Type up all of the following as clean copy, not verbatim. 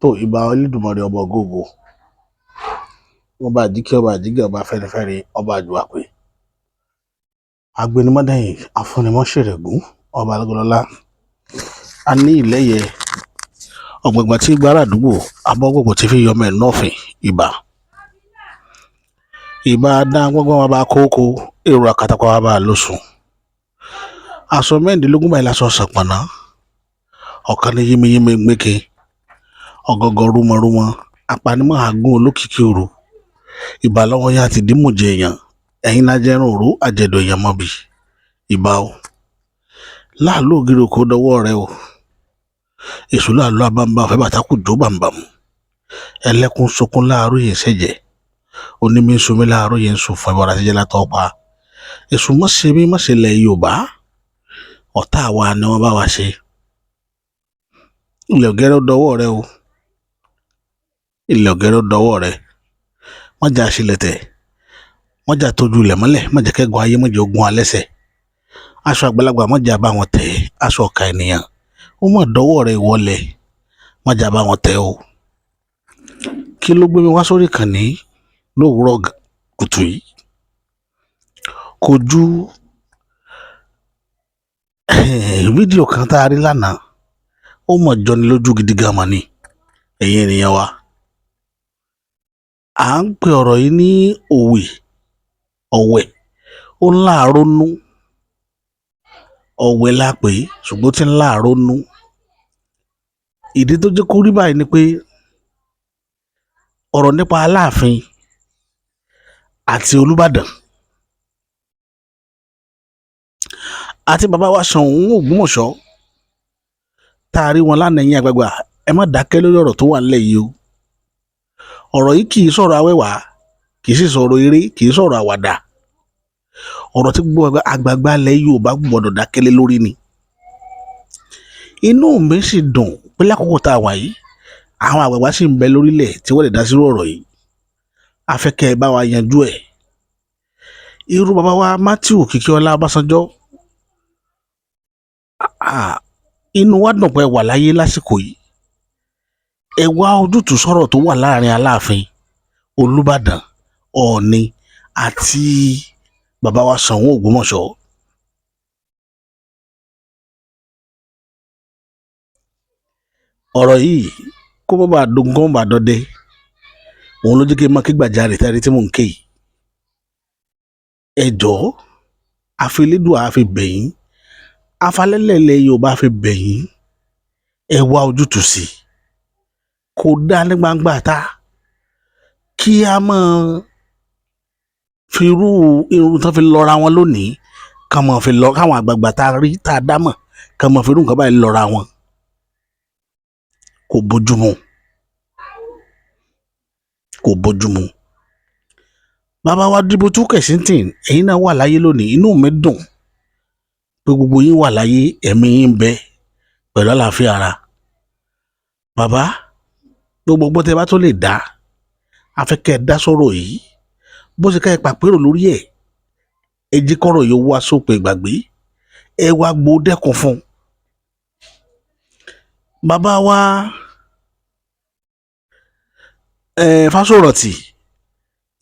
Tó ìbà Olódùmarè ọba ògóògó, ọba àjíkẹ́, ọba àjígẹ̀, ọba afẹ́nifẹ́re, ọba àjùwàpè, agbẹnimọ́dẹ̀yìn, afúnimọ́ṣẹ̀rẹ̀gún, ọba alágọlọ́lá, a ní ìlẹ́yẹ ọ̀gbẹ̀gbà tí gbára àdúgbò abọ́gbọ̀gbọ̀ tí fi yọmọ ẹ̀ nọ́ọ̀fìn. Ìbà ìbà dá gbọ́ngbọ́n bàbá kókó èrò àkàtàkọ bàbá lóṣù aṣọ mẹ́rìndínlógún báyìí láṣọ ṣàpọ̀nà ọ̀kan ní yínmíyínmí gbẹ́kẹ̀ ọ̀gọ̀gọ̀ rúmọrúmọ apanimọ̀ àgún olókìkí òru. Ìbà lọ́wọ́ yá ti dìímùjẹ èèyàn, ẹ̀yin lájẹrun òru àjẹdọ̀ èèyàn mọ́bi. Ìbà o láàlú ògiri òkò dọwọ́ rẹ o, èṣù láàlú abámbá ọ̀fẹ́ bàtà kù jó bàǹbàmù, ẹlẹ́kùn sunkún láàárọ̀ yìí ṣẹ̀jẹ̀, onímí sunmi láàárọ̀ yìí ń sùn fún ẹbọra ṣẹjẹ látọ̀ pa. Èṣù mọ́ṣe mí mọ́ṣe lẹ̀ Yorùbá, ọ̀tá wa ni wọ́n bá wa ṣe. Ilẹ̀ ọ̀gẹ́rẹ́ dọwọ́ rẹ o, ilẹ̀ ọ̀gẹ́rẹ́ dọwọ́ rẹ, mọ́jà sílẹ̀ tẹ̀, mọ́jà tójú ilẹ̀ mọ́lẹ̀, mọ́jà kẹ́gun ayé, mọ́jà ogun alẹ́sẹ̀, aṣọ àgbàlagbà mọ́jà bá wọn tẹ̀, aṣọ ọ̀ka ènìyàn ó mọ̀ dọwọ́ rẹ ìwọlẹ̀, mọ́jà bá wọn tẹ̀ o. Kí ló gbé mi wá sórí ìkànnì lówùúrọ̀ kùtù yìí? Kò ju fídíò kan tá a rí lánàá, ó mọ̀ jọni lójú gidi gan mọ̀ ni. Ẹ̀yin ènìyàn wa, à ń pe ọ̀rọ̀ yìí ní òwe ọ̀wẹ̀, ó ń láàrónú ọ̀wẹ̀ la pè é, ṣùgbọ́n ó ti ń láàrónú. Ìdí tó jẹ́ kó rí báyìí ni pé ọ̀rọ̀ nípa Aláàfin àti Olúbàdàn àti bàbá wa Ṣọ̀ún Ògbómọ̀ṣọ́ tá a rí wọn lánàá. Ẹ̀yin àgbààgbà, ẹ má dákẹ́ lórí ọ̀rọ̀ tó wà nílẹ̀ yìí o. Ọ̀rọ̀ yìí kì í sọ̀rọ̀ awẹ́wà, kì í sì sọ̀rọ̀ eré, kì í sọ̀rọ̀ àwàdà. Ọ̀rọ̀ tí gbogbo àgbààgbà ilẹ̀ Yorùbá gbọ́dọ̀ dákẹ́ lé lórí ni. Inú mi sì dùn pé lákòókò tá a wà yìí, àwọn àgbààgbà sì ń bẹ lórílẹ̀ tí wọ́n lè dá sírú ọ̀rọ̀ yìí. A fẹ́ kẹ́ ẹ bá wa yanjú ẹ̀. Irú bàbá wa Matthew Kìkíọlá Ọbásanjọ́, inú wa dùn pé ẹ wà láyé lásìkò yìí. Ẹ wá ojútùú sọ̀rọ̀ tó wà láàrin Aláàfin, Olúbàdàn, Ọọ̀ni àti bàbá wa Ṣọ̀ún Ògbómọ̀ṣọ́. Ọ̀rọ̀ yìí kó má bàa dogun, kó má bàa dọdẹ, òun ló jẹ́ kí n máa ké gbàjarè tẹ́rí tí mò ń ké yìí. Ẹ jọ̀ọ́, àfi Elédùà fi bẹ̀ yín, afalẹ́lẹ̀ ilẹ̀ Yorùbá fi bẹ̀ yín, ẹ wá ojútùú sí i. Kò dáa ní gbangba ta kí a máa fi irú irun tán fi lọ́ra wọn lónìí, ká máa fi lọ káwọn àgbààgbà tá a rí tá a dá mọ̀, ká máa fi irú nǹkan báyìí lọ́ra wọn. Kò bójúmu, kò bójúmu. Bàbá wa Dìbòtú Kẹ̀sìntìn, ẹ̀yin náà wà láyé lónìí. Inú mi dùn pé gbogbo yín wà láyé, ẹ̀mí yín ń bẹ pẹ̀lú àlàáfíà ara. Bàbá, gbogbo ọgbọ́n tẹ́ bá tó lè dá, a fẹ́ kẹ́ ẹ dá sọ̀rọ̀ yìí. Bó ṣe ká ẹ pàpérò lórí ẹ̀, ẹ jẹ́ kọ́rọ̀ yìí wá sópin ìgbàgbé, ẹ wá gbó dẹ́kun fún un. Bàbá wa Fásórántì,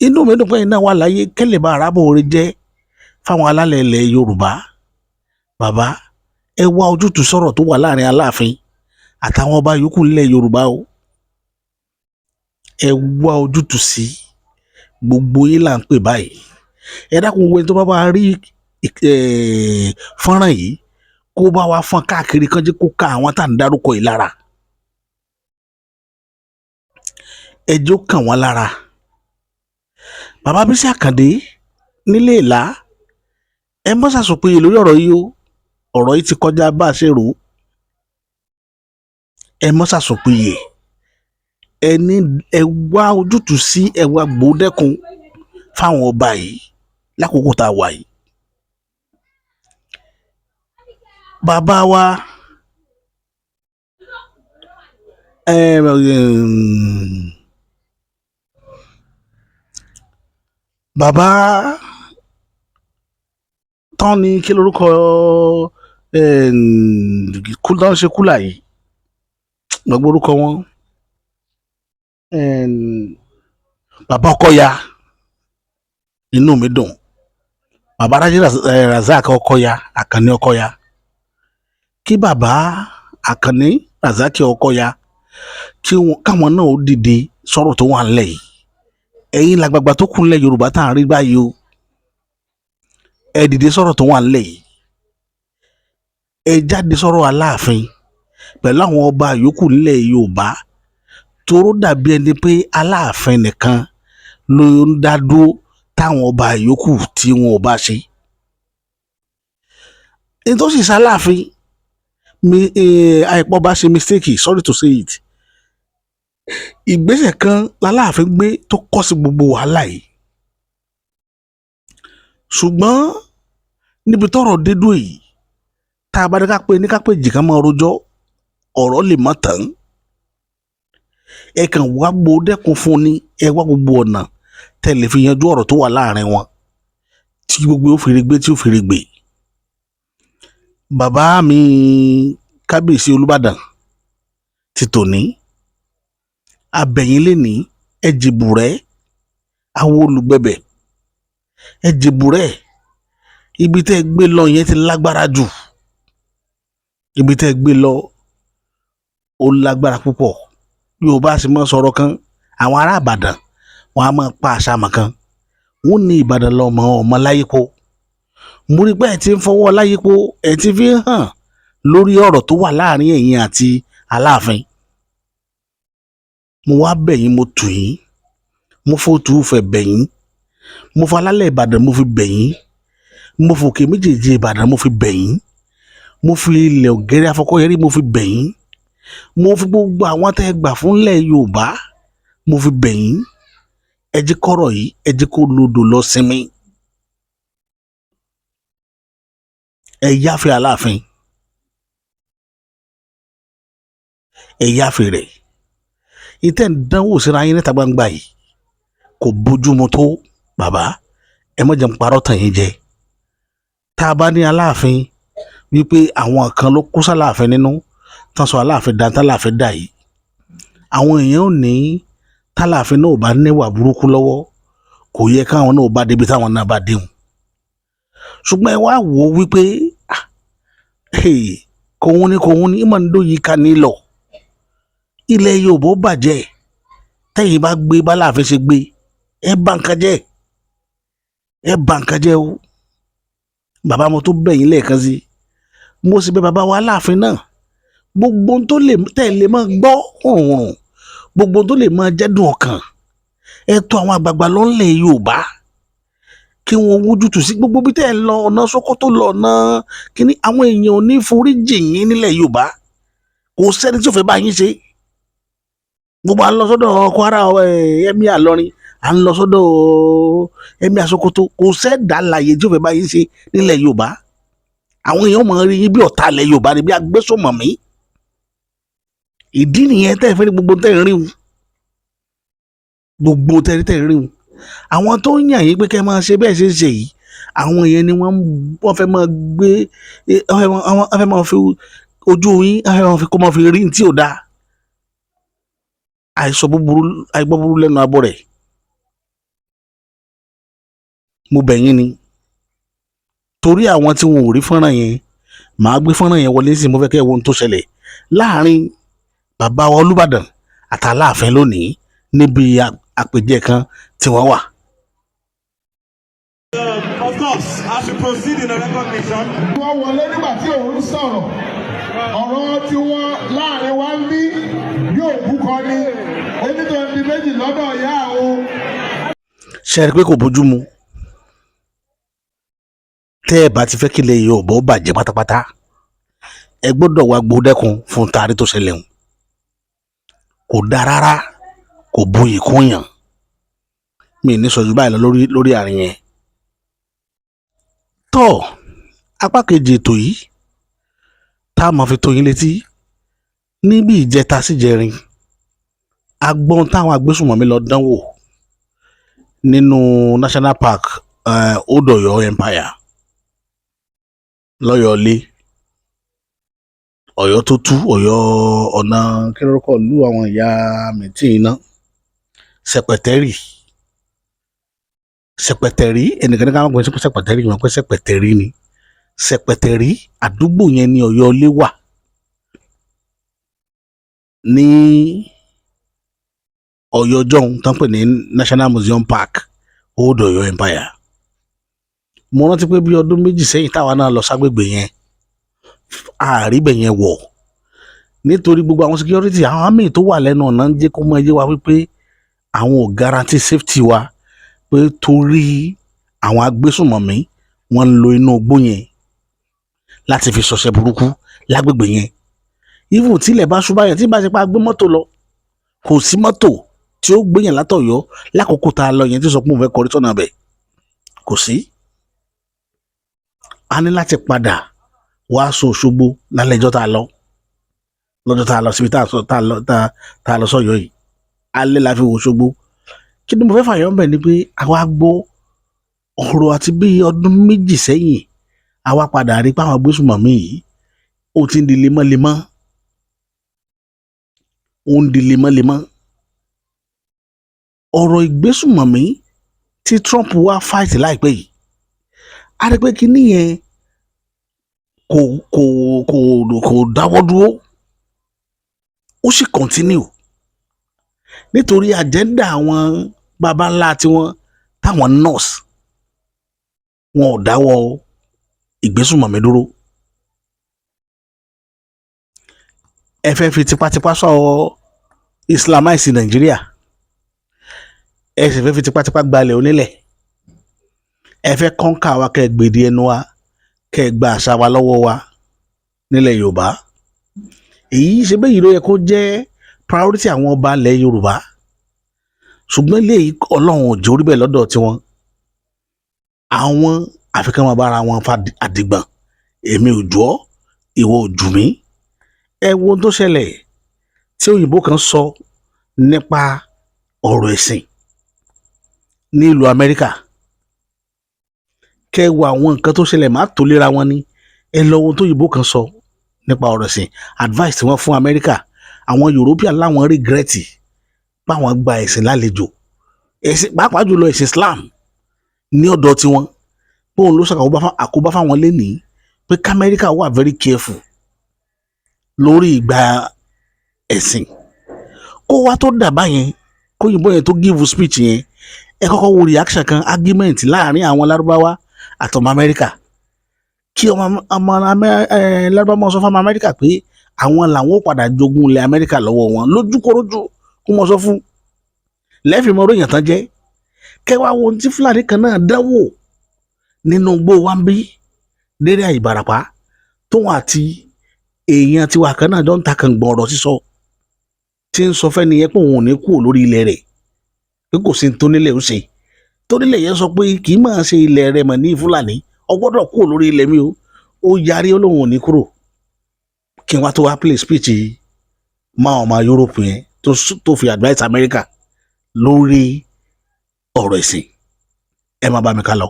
inú mi dùn pé ẹ̀yin náà wà láyé, kẹ́lẹ̀ bá arábò orin jẹ́ fáwọn alálẹ̀ ilẹ̀ Yorùbá. Bàbá, ẹ wá ojútùú sọ̀rọ̀ tó wà láàrin Aláàfin àtàwọn ọba yòókù nílẹ̀ Yorùbá o. Ẹ wá ojútùú sí, gbogbo yín là ń pè báyìí. Ẹ dákun, gbogbo ẹni tó bá bá rí fọ́nrán yìí, kó bá wa fọ́n káàkiri, kán jẹ́ kó ká àwọn tá à ń dárúkọ yìí lára. Ẹ jẹ́ ó kàn wọ́n lára. Bàbá Bísí Àkàndé nílé Ìlá, ẹ mọ́ ṣàṣọpìyè lórí ọ̀rọ̀ yìí o. Ọ̀rọ̀ yìí ti kọjá bá a ṣe rò ó. Ẹ mọ́ ṣàṣọpìyè, ẹ ní ẹ wá ojútùú sí, ẹ wá gbódẹ́kun fáwọn ọba yìí lákòókò tá a wà yìí. Bàbá wa bàbá tán ní kí lorúkọ tó ń ṣe kúlà yìí, gbogbo orúkọ wọn. Bàbá Ọkọya, inú mi dùn. Bàbá Rájí Razak Ọkọya, Àkànní Ọkọya, kí bàbá Àkànní Razak Ọkọya, kí wọn káwọn náà ó dìde sọ̀rọ̀ tó wà ńlẹ̀ yìí. Ẹ̀yin làgbàgbà tó kù ńlẹ̀ Yorùbá tá à ń rí báyìí o. Ẹ dìde sọ̀rọ̀ tó wà ńlẹ̀ yìí. Ẹ jáde sọ̀rọ̀ Aláàfin pẹ̀lú àwọn ọba yòókù nílẹ̀ Yorùbá, toró dàbí ẹni pé Aláàfin nìkan ló ń dá dúró, táwọn ọba yòókù tí wọn ò bá ṣe. Ní tó sì sáláàfin mi, àìpọ̀ bá ṣe mistake, sorry to say it, ìgbésẹ̀ kan láláàfin gbé tó kọ́ sí gbogbo wàhálà yìí. Ṣùgbọ́n níbi tọ́rọ̀ dé dúró yìí, tá a bá ní ká pé ní ká pé jìkan máa rojọ́, ọ̀rọ̀ lè má tán. Ẹ kàn wá gbó dẹ́kun fún ni. Ẹ wá gbogbo ọ̀nà tẹ́ lè fi yanjú ọ̀rọ̀ tó wà láàrin wọn, tí gbogbo ó fi rí gbé, tí ó fi rí gbé. Bàbá mi, Kábíyèsí Olúbàdàn ti tòní, abẹ̀yìn lẹ́ni, ẹ jìbù rẹ́ àwọn olùgbẹ̀bẹ̀, ẹ jìbù rẹ́. Ibi tẹ́ ẹ gbé lọ yẹn ti lágbára jù. Ibi tẹ́ ẹ gbé lọ, ó lágbára púpọ̀. Yorùbá sì máa sọ̀rọ̀ kan, àwọn ará Ìbàdàn wọn á máa pa àṣà mọ̀ kan, wọ́n ní Ìbàdàn lọ́mọ ọmọ láyípo. Mo rí pé ẹ ti ń fọwọ́ láyípo, ẹ ti fi hàn lórí ọ̀rọ̀ tó wà láàrin ẹ̀yin àti Aláàfin. Mo wá bẹ̀ yín, mo tù yín, mo fòtù fẹ̀ bẹ̀ yín, mo falálẹ̀ Ìbàdàn mo fi bẹ̀ yín, mo fòkè méjèèjì Ìbàdàn mo fi bẹ̀ yín, mo fi ilẹ̀ Ọ̀gẹ́rẹ́ Afọkọ́yẹrí mo fi bẹ̀ yín, mo fi gbogbo àwọn tẹ́ ẹ gbà fúnlẹ̀ Yorùbá mo fi bẹ̀ yín. Ẹ jẹ́ kọ́rọ̀ yìí, ẹ jẹ́ kó lodò lọ sinmi. Ẹ yáfe Aláàfin, ẹ yáfe rẹ̀. Ìtẹ́ ń dánwò síra yín níta gbangba yìí kò bójúmu tó. Bàbá, ẹ má jẹ́ n parọ́ tàn yín jẹ. Tá a bá ní Aláàfin wípé àwọn kan ló kó sáláàfin nínú tán, sọ Aláàfin dá táláàfin dà yìí, àwọn èèyàn ò ní táláàfin náà ò bá níwà burúkú lọ́wọ́, kò yẹ káwọn náà ò bá débi táwọn náà bá déhùn. Ṣùgbọ́n ẹ wá wò ó wípé kòun ní kòun ní ìmọ̀ ní dóyìí ká ní lọ ilẹ̀ Yorùbá ó bàjẹ́. Tẹ́yìn bá gbé báláàfin ṣe gbé, ẹ bà nǹkan jẹ́, ẹ bà nǹkan jẹ́ o. Bàbá, mo tó bẹ̀ yín lẹ́ẹ̀kan sí, mo sì bẹ̀ bàbá wa Aláàfin náà. Gbogbo ohun tó lè tẹ́ ẹ lè máa gbọ́ hùrùn, gbogbo ohun tó lè máa jẹ́dùn ọkàn, ẹ tọ̀ àwọn àgbààgbà lọ́nlẹ̀ Yorùbá kí wọ́n wójútùú sí gbogbo bí tẹ́ ẹ lọ, ọ̀nà Sókótó lọ, ọ̀nà kíní. Àwọn èèyàn ò ní forí jì yín nílẹ̀ Yorùbá. Kò sẹ́ni tí ò fẹ́ bá yín ṣe. Gbogbo à ń lọ sọ́dọ̀ Kwara Emir Ìlọrin, à ń lọ sọ́dọ̀ Emir Sókótó, kò sẹ́dá láàyè tí ò fẹ́ bá yín ṣe nílẹ̀ Yorùbá. Àwọn èèyàn máa rí yín bí ọ̀tá ilẹ̀ Yorùbá ni, bí agbésùnmọ̀mí. Ìdí nìyẹn tẹ́ ẹ fẹ́ rí gbogbo tẹ́ ẹ rí wọn, gbogbo tẹ́ ẹ rí wọn. Àwọn tó ń yàn yín pé kẹ́ ẹ máa ṣe bẹ́ẹ̀ ṣe ń ṣe yìí, àwọn yẹn ni wọ́n fẹ́ máa gbé, wọ́n fẹ́ máa fi ojú yín, wọ́n fẹ́ máa fi kó máa fi rí ní tí ò dáa. Àìsọ búburú, àìgbọ́ búburú lẹ́nu abọ́ rẹ̀. Mo bẹ̀ yín ni, torí àwọn tí wọn ò rí fọ́nrán yẹn, màá gbé fọ́nrán yẹn wọlé sí. Mo fẹ́ kẹ́ ẹ wo ohun tó ṣẹlẹ̀ láàrin bàbá wa Olúbàdàn àtàláàfin lónìí níbi àpèjẹ kan tí wọ́n wà. Of course, as we proceed in the recognition, Wọ́n wọlé nígbà tí òun sọ̀rọ̀ ọ̀rọ̀ tí wọ́n láàrin wa ń bí yóò bú kọ ni onítọ̀ọ́ méjì lọ́dọ̀ ìyá òun. Ṣe é rí i pé kò bójú mu? Tẹ́ ẹ bá ti fẹ́ kí ilẹ̀ Yorùbá ó bàjẹ́ pátápátá, ẹ gbọ́dọ̀ wá gbódẹ́kun fún taari tó ṣẹlẹ̀ hùn. Kò dáa rárá, kò buyì kún yàn. Mi ní sọ ju báyìí lọ lórí àárín yẹn. Tọ́ apá kejì ètò yìí tá a máa fi tó yín létí, níbi ìjẹta síjẹrin, agbọ́n táwọn agbésùnmọ̀mí lọ dánwò nínú National Park, Old Ọ̀yọ́ Empire, lọ́yọ̀ọ́lé, Ọ̀yọ́ tó tú Ọ̀yọ́, ọ̀nà kí lórúkọ ìlú àwọn ìyá mìtì iná. Sẹpẹtẹrì, Sẹpẹtẹrì, ẹnìkan ní ká má pè é Sẹpẹtẹrì, wọn pé Sẹpẹtẹrì ni. Sẹpẹtẹrì, àdúgbò yẹn ní Ọ̀yọ́ Ilé wà ní Ọ̀yọ́ jọ̀hún tán pè ní National Museum Park, Old Ọ̀yọ́ Empire. Mo rántí pé bí ọdún 2 sẹ́yìn táwa náà lọ ságbègbè yẹn, àríbẹ̀ yẹn wọ̀ nítorí gbogbo àwọn security, àwọn army tó wà lẹ́nu ọ̀nà ń jẹ́ kó mọ ẹyẹ wa wípé àwọn ò guarantee safety wa, pé torí àwọn agbésùnmọ̀mí, wọ́n ń lo inú igbó yẹn láti fi ṣọṣẹ́ burúkú lágbègbè yẹn. Even tílẹ̀ bá ṣú báyẹn, tí bá ṣe pa gbé mọ́tò lọ, kò sí mọ́tò tí ó gbéyàn látọ̀yọ́ lákòókò tá a lọ yẹn tí ó sọ pé òun fẹ́ kọrí sọ́nà bẹ̀, kò sí. A ní láti padà wá sọ Òṣogbo lálẹ́ ìjọ́ tá a lọ, lọ́jọ́ tá a lọ síbi tá a sọ tá a lọ tá a lọ sọ́yọ́ yìí, alẹ́ la fi wo Òṣogbo. Kí ni mo fẹ́ fàyọ̀ ńbẹ̀ ni pé àwa gbọ́ ọ̀rọ̀ àti bí ọdún 2 sẹ́yìn, àwa padà rí pé àwọn agbésùnmọ̀mí yìí, ó ti ń di lemọ́lemọ́, ó ń di lemọ́lemọ́. Ọ̀rọ̀ ìgbésùnmọ̀mí tí Trump wá fight láìpẹ́ yìí, a rí pé kíní yẹn kò dáwọ́ dúró, ó sì continue nítorí agenda àwọn baba ńlá tiwọn táwọn nurse wọn ò dáwọ́ ìgbésùnmọ̀mí dúró. Ẹ fẹ́ fi tipátipá sọ islamize Nàìjíríà, ẹ sì fẹ́ fi tipátipá gbalẹ̀ onílẹ̀, ẹ fẹ́ conquer wa, kẹ́ ẹ gbèdé ẹnu wa, kẹ́ ẹ gba àṣà wa lọ́wọ́ wa nílẹ̀ Yorùbá. Èyí ṣe bẹ́ẹ̀ yìí ló yẹ kó jẹ́ priority àwọn ọba ilẹ̀ Yorùbá, ṣùgbọ́n ilé yìí, Ọlọ́run ò jẹ́ orí bẹ́ẹ̀ lọ́dọ̀ tiwọn. Àwọn àfikún máa bára wọn fa àdìgbọ̀n, èmi ò jù ọ́, ìwọ ò jù mí. Ẹ wo ohun tó ṣẹlẹ̀ tí òyìnbó kan sọ nípa ọ̀rọ̀ ẹ̀sìn ní ìlú Amẹ́ríkà. Kẹ́ wo àwọn nǹkan tó ṣẹlẹ̀, má tó léra wọn ni. Ẹ lọ wo ohun tó òyìnbó kan sọ nípa ọ̀rọ̀ ẹ̀sìn, advice tí wọ́n fún Amẹ́ríkà. Àwọn European láwọn regret báwọn gba ẹ̀sìn lálejò, ẹ̀sìn pàápàá jùlọ ẹ̀sìn Islam ní ọ̀dọ̀ tiwọn, pé òun ló ṣàkóbá àkóbá fáwọn lénìí, pé k'Amẹ́ríkà wà very careful lórí ìgbà ẹ̀sìn. Kó wá tó dà báyẹn, kóyìnbó yẹn tó give speech yẹn, ẹ kọ́kọ́ wo reaction kan, argument láàrin àwọn Lárúbáwá àtọmọ Amẹ́ríkà, kí ọmọ Lárúbáwá máa sọ fún ọmọ Amẹ́ríkà pé àwọn làwọn ó padà jogún ilẹ̀ Amẹ́ríkà lọ́wọ́ wọn lójúkorojú, kó mọ sọ fún lẹ́fìmọ́ orí èèyàn tán jẹ́. Kẹwàá wo ohun tí Fúlàní kan náà dánwò nínú igbó wa ń bí lérí Ìbàràpá, tóun àti èèyàn tiwa kan náà jọ ń ta kàngbọ̀n ọ̀rọ̀ sísọ, tí ń sọ fẹ́ni yẹn pé òun ò ní kúrò lórí ilẹ̀ rẹ̀, pé kò sí ní tó nílẹ̀ ó ṣe, tó nílẹ̀ yẹn sọ pé kì í máa ṣe ilẹ̀ rẹ̀ mọ̀ ní Fúlàní, ọ gbọ́dọ̀ kúrò lórí ilẹ̀ mi o. Ó yarí, ó lóun ò ní kúrò. Kí n wá tó wá play speech máa ọmọ Europe yẹn tó fi advice America lórí ọ̀rọ̀ ẹ̀sìn, ẹ má bá mi ká lọ.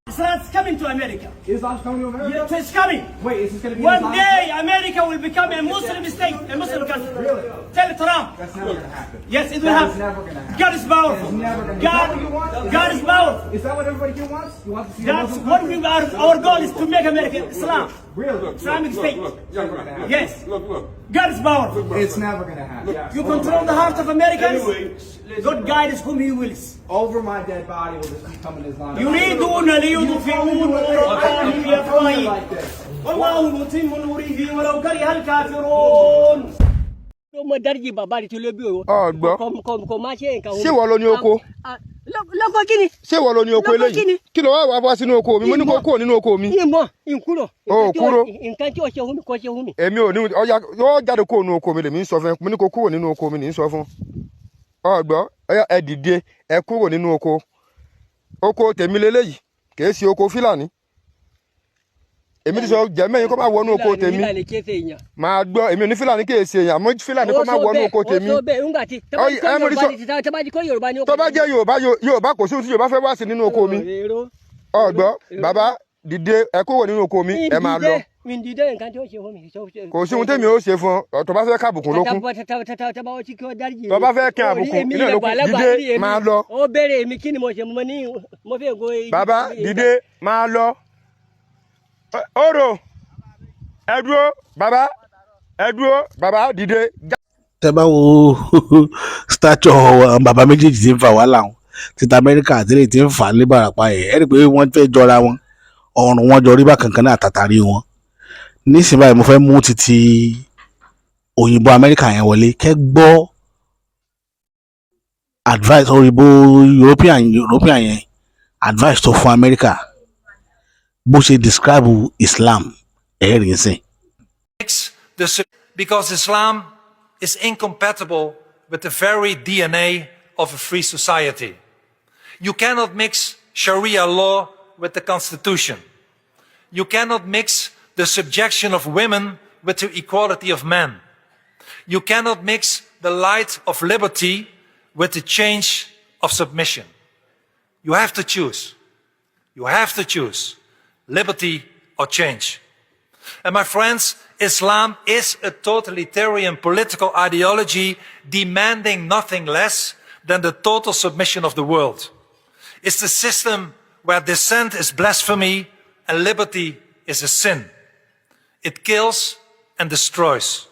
Islam's coming to America. Islam's coming to America? Yes, it's coming. Wait, is this going to be an One Islamic day, America will become a Muslim state, a Muslim country. Really? Tell Trump. That's never going to happen. Yes, it will That happen. is never gonna happen. God is powerful. It's never gonna- God, Is that what you want? Is God that is what you powerful. Is that what everybody here wants? You want to see a That's Muslim what country? we are. Our goal is to make America Islam. Really? Islamic state. Look, young man, look, Yes. Look, look. God is powerful. It's never going to happen. You control the heart of Americans. Anyway, God guides whom He wills. Over my dead body will this become an Islamic يريدون ليطفئوا نور الله بأفواههم like this. والله متم نوره ولو كره الكافرون. Mo dáríjì bàbá rẹ̀ tí ló bí o. Ọ̀gbọ́. Kò má ṣe nǹkan. Ṣé ìwọ ló ní oko? Lọ́kọ̀ kí ni? Ṣé ìwọ ló ní oko Lọ́kọ̀ eléyìí? kí ni? Kí ló wá wá wá sínú oko mi? Mo ní kó kúrò nínú oko mi. Ìmọ̀ ìkúrò. O ò kúrò. Nǹkan tí o ṣe fún mi kò ṣe fún mi. Èmi ò ní ọya yóò jáde kúrò nínú oko mi lèmi ń sọ fún ẹ. Mo ní kó kúrò nínú oko mi ní sọ fún. Ọ̀gbọ́, ọya ẹ dìde, ẹ kúrò nínú oko. Oko tèmi leléyìí, kìí ṣe oko Fílàní. Èmi ti sọ jẹ́mẹ́yìn kó má wọnú oko tèmi. Fúlàní kí ṣe èèyàn. Màá gbọ́, èmi ò ní Fílàní kìí ṣe èèyàn, àmọ́ Fílàní kó má wọnú oko tèmi. Ó sọ bẹ́ẹ̀ ńgbà tí Ọyẹ, ẹ mo ní tọ́ba ti kọ́ Yorùbá ni ó. Tó bá jẹ́ Yorùbá, Yorùbá kò sí ohun tí Yorùbá fẹ́ wá sí nínú oko mi. Ọ̀gbọ́, bàbá dìde, ẹ kúrò nínú oko mi, ẹ máa lọ. Mi dìde nǹkan tí ó ṣe fún mi. Kò sí ohun tèmi ó ṣe fún ọ. Tó bá fẹ́ kábùkù lókun. Tó bá fẹ́ kí àbùkù, iná lókun. Dìde, máa lọ. Ó béèrè èmi kí ni mo ṣe, mo ní mo fẹ́ go. Bàbá, dìde, máa lọ. Oro, ẹ dúró bàbá, ẹ dúró bàbá, dìde. Tẹ bá wo stature àwọn bàbá méjèèjì tí ń fa wàhálà wọn, títa Amẹ́ríkà àti eléyìí tí ń fà á ní Ìbàràpá yẹn, ẹ rí i pé wọ́n fẹ́ jọra wọn, ọrùn wọn jọ rí bákan kan náà, àtàtàrí wọn. Nísìnyí báyìí, mo fẹ́ mú títí òyìnbó Amẹ́ríkà yẹn wọlé, kẹ́ gbọ́ advice òyìnbó European yẹn, advice tó fún Amẹ́ríkà, bó ṣe describe Islam, ẹ̀ rí nsìn. Because Islam is incompatible with the very DNA of a free society. You cannot mix Sharia law with the constitution. You cannot mix the subjection of women with the equality of men. You cannot mix the light of liberty with the change of submission. You have to choose. You have to choose liberty or change. And my friends, Islam is a totalitarian political ideology demanding nothing less than the total submission of the world. It's the system where dissent is blasphemy and liberty is a sin. It kills and destroys.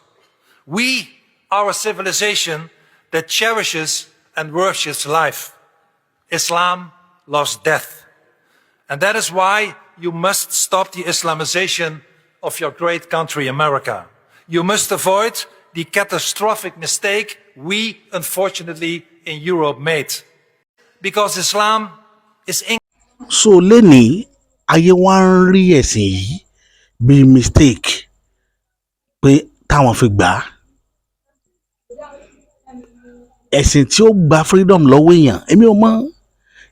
We are a civilization that cherishes and worships life. Islam loves death. And that is why you must stop the Islamization of your great country, America. You must avoid the catastrophic mistake we, unfortunately, in Europe made. Because Islam is in So lénìí, ayé wa ń rí ẹ̀sìn yìí bíi mistake pé táwọn fi gbà á, ẹ̀sìn tí ó gba freedom lọ́wọ́ èèyàn. Èmi ò mọ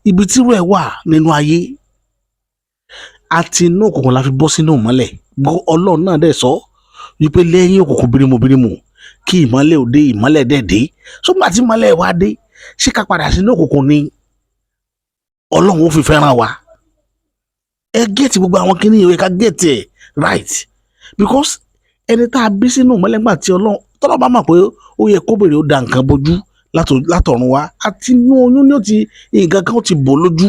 ibi tí irú ẹ̀ wà nínú ayé. Àti inú òkùnkùn la fi bọ́ sínú ìmọ́lẹ̀. Ọlọ́run náà dẹ̀ sọ wípé lẹ́yìn òkùnkùn bírímù bírímù, kí ìmọ́lẹ̀ ò dé. Ìmọ́lẹ̀ dẹ̀ dé. Sógbà tí ìmọ́lẹ̀ wá dé, ṣé ká padà sínú òkùnkùn ni Ọlọ́run ó fi fẹ́ràn wa? Ẹ get gbogbo àwọn kíní ìwé, ká get ẹ̀ right, because ẹni tá a bí sínú ìmọ́lẹ̀, ńgbà tí Ọlọ́run tọ́lọ́ bá mọ̀ pé ó yẹ kóbìnrin ó da nǹkan bójú látọ̀run wá, àti inú oyún ni ó ti nǹkan kan ó ti bò lójú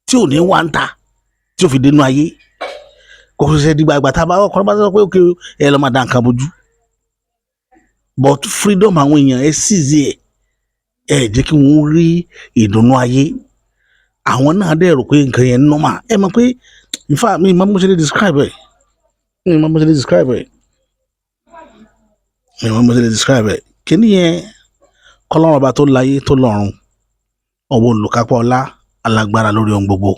tí ò ní wá ń ta tí ò fi dénú ayé. Kò ṣẹ̀ṣẹ̀ dìgbà ìgbà tá a bá ọkọ bá sọ pé ok, ẹ lọ́ máa da nǹkan bójú. But freedom àwọn èèyàn, ẹ seize ẹ, ẹ jẹ́ kí wọ́n rí ìdùnnú ayé. Àwọn náà dẹ̀ rò pé nǹkan yẹn normal. Ẹ mọ̀ pé, in fact, mi mọ̀ bó ṣe lè describe ẹ̀, mi mọ̀ bó ṣe lè describe ẹ̀, mi mọ̀ bó ṣe lè describe ẹ̀. Kíní yẹn, kọ́lọ́run ọba tó láyé tó lọ́run, ọba olùkápá ọlá, alágbára lórí ohun gbogbo,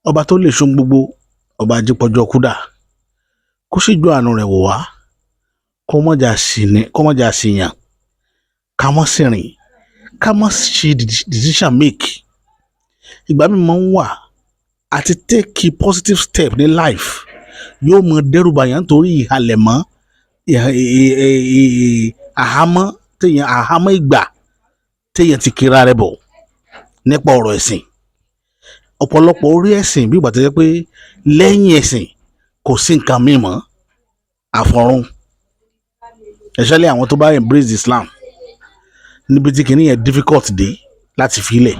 ọba tó lè ṣohun gbogbo, ọba ajípọ̀jọ́ kúdà, kó síjú àánú rẹ̀ wò wá, kó mọ̀jà síyàn, ká mọ́ sí rìn, ká mọ́ ṣe decision make. Ìgbà mi máa ń wà, àti take a positive step ní life yóò mọ dẹ́rùbà yàn nítorí ìhalẹ̀mọ́, àhámọ́ téèyàn, àhámọ́ ìgbà téèyàn ti kira rẹ̀ bọ̀ nípa ọ̀rọ̀ ẹ̀sìn. Ọ̀pọ̀lọpọ̀ orí ẹ̀sìn, bí ìgbà tó jẹ́ pé lẹ́yìn ẹ̀sìn kò sí nǹkan míì mọ́ àfọ̀run, especially àwọn tó bá embrace Islam, níbi tí kìíní yẹn difficult dé láti filẹ̀,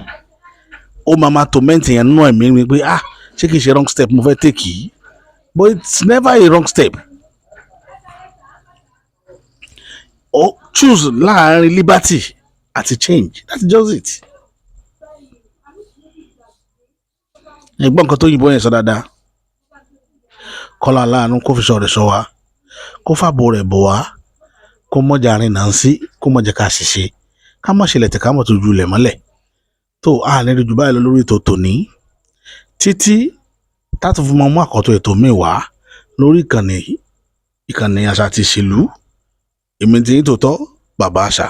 ó máa máa torment yẹn nínú ẹ̀mí mi pé, ah, ṣé kìí ṣe wrong step mo fẹ́ take yìí? But it's never a wrong step. Or choose láàárín liberty àti change, that's just it. Ẹ̀gbọ́n, nǹkan tó yìnbọn yẹn sọ dáadáa. Kọ́lá aláàánú kó fi sọ̀rọ̀ sọ wa, kó fàbọ̀ rẹ̀ bọ̀ wá, kó mọ̀jà rìn náà sí, kó mọ̀jà ká ṣiṣẹ́, ká má ṣẹlẹ̀ tẹ̀, ká mọ̀ tó ju ilẹ̀ mọ́lẹ̀ tó a ní rí jù báyìí lọ lórí ètò tòní, títí táti fi mọ mú àkọ́tọ̀ ètò míì wá lórí ìkànnì Àṣà àti Ìṣèlú. Èmi tí yín tòótọ́, bàbá àṣà.